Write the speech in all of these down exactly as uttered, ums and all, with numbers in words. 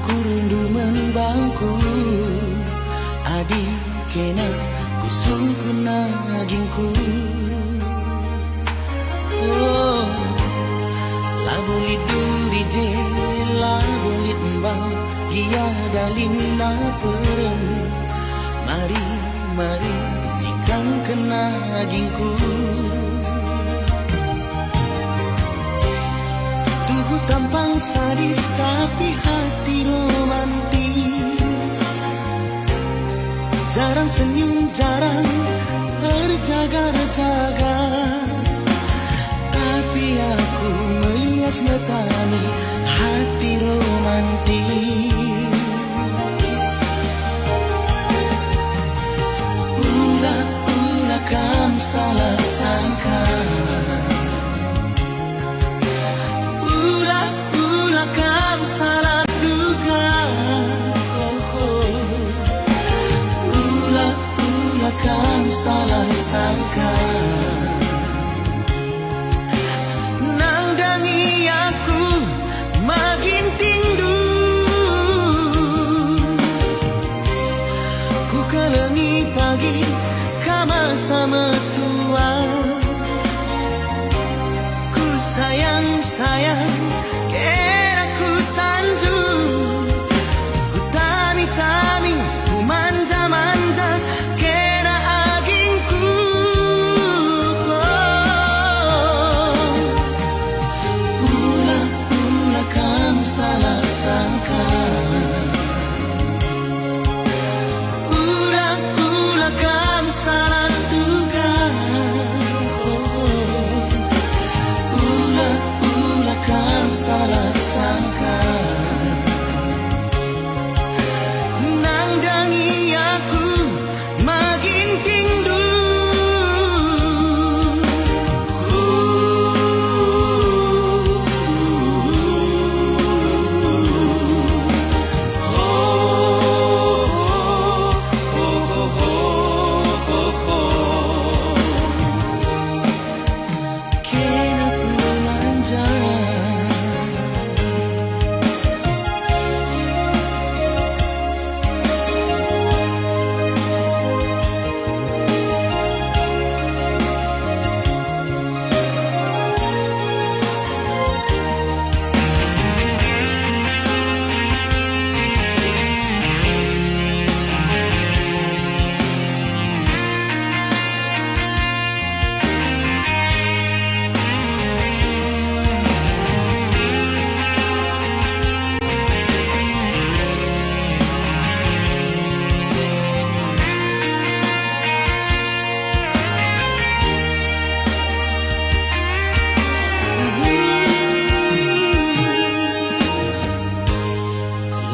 Kurundu man bangku, adi kena kusungkun agingku. Oh, labo lit duri je, labo lit embang, gia dalinna perem. Mari, mari, cikangken agingku. Tuhu tampang sadis tapi hati romantis. Jarang senyum, jarang erjaga-jaga. Tapi aku melias metami hati romantis. Ula, ula kam salah sangka. Ula, ula kam salah duga. Oh, oh. Ula, ula kam salah sangka. Nandangi aku magintingndu. Kukelengi pagi kam asa metua. Kusayang-sayang, kena kusanjung. Kutami-tami, kumanja-manja, kena agingku. Ula, ula kam salah sangka. Ula, ula kam salah duga. Oh, oh. Ula, ula kam salah sangka. Nandangi aku magintingndu. Kena ku manja.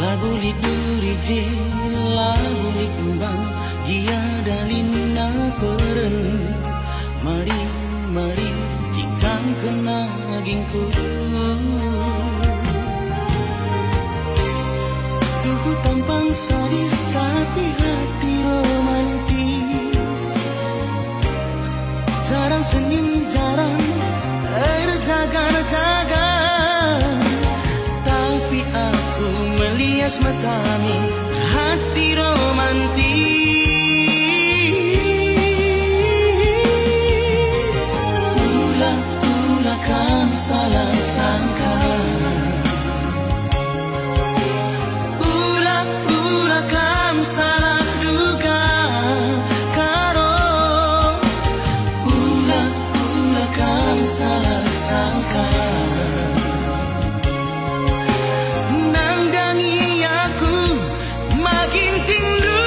Labo lit duri je, labo lit embang, gia dalinna peren. Mari, mari, cikangken agingku. Tuhu tampang sadis, tapi hati romantis. Jarang senyum, jarang erjaga-jaga. Tapi aku melias metami hati romantis. Ula, ula kam salah sangka. Ula, ula kam salah duga karo. Ula, ula kam salah sangka. Nandangi aku magintingndu.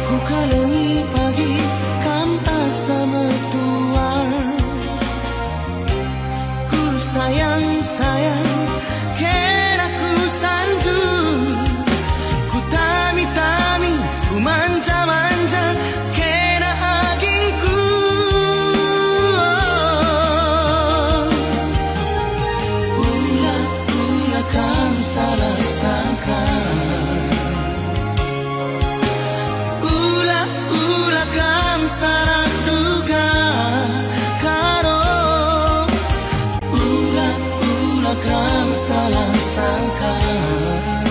Kukelengi pagi kam asa metua. Kusayang-sayang, kena kusanjung. Kutami-tami, kumanja-manja, kena agingku. Ula, ula kam salah sangka. Ula, ula kam salah duga karo. Ula, ula kam salah sangka.